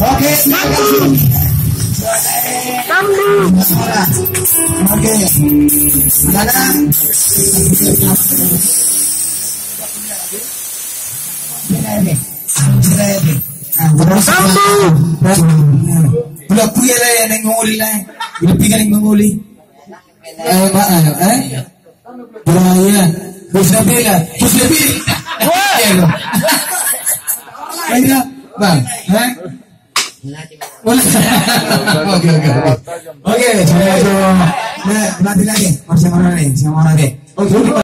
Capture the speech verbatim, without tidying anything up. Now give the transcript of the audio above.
Oke, sambung. Sambung. Oke. Mana? Sambung. Udah punya lah yang menguli lah. Udah punya yang menguli. Eh, ma-, eh, eh? Brian. Bos Nabila. Bos Nabila. Iya, lo. Ayo, Bang. Eh? Oke, oke, oke. Oke, coba, coba. Nah, nanti lagi. Masih mana nih? Masih mana nih? Oke, udah,